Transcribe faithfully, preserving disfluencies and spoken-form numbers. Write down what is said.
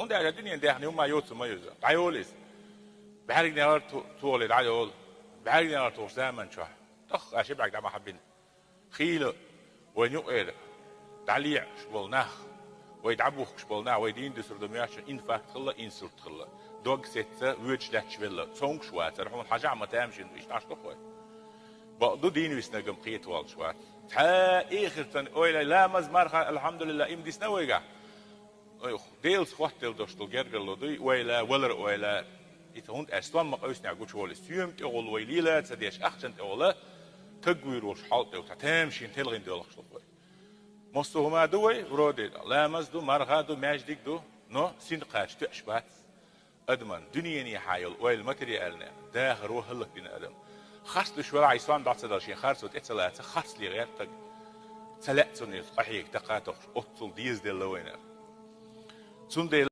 Даже дуьнен даьхни хӀумма йоцу ма юза. ДӀайола иза. БӀаргнегӀар ту-, тохале дӀайола. БӀаргнегӀар тохаш заман чохь. ТӀаккха аша бӀарг дӀа ма хьабина. Хийла, вай юкъера дӀалеӀаш болу нах, вай дӀабухкуш болу нах, вай дийна дуьсур ду моьттуш, инфаркт хилла, инсульт хилла. Дог сецна, воьдуш лаьтташ велла, цомгуш вацара, хьуна хьажа а ма тамашийна, иштта Ӏаш ду-кх вай. Бакъду, дийна виснарг-м кхета воллуш вац. Цхьа эхартан ойла, ламаз, марха, алхьамдулилла, им дисна вайгахь. Ой, Делаца хоттаделла долуш долу гергарло дуй, ойла, валар ойла. Ита хӀунда аьлча стом ма къуьйсинехь гучуволу. Соьма тӀехула вай лела а ца деш, ахчана тӀехула таг вуьйр волуш хьал тӀе, цхьа тамашийна телхина доьлхуш ду вай. Массо а хӀума ду вай, вроде, ламаз ду, марха ду, маьждиг ду, но син кхача тоьаш бац. Адаман дуьненехьа йолу ойла материальная, дахаро хӀаллакдина адам. Харц луьйш велахь, и сом дӀа ца дала, шен харцо тӀе ца лаца, харцле гӀерта стаг. Ца лаьа цунна иза къахьега такха а тохуш, оццул дезаделла вайна. Цундела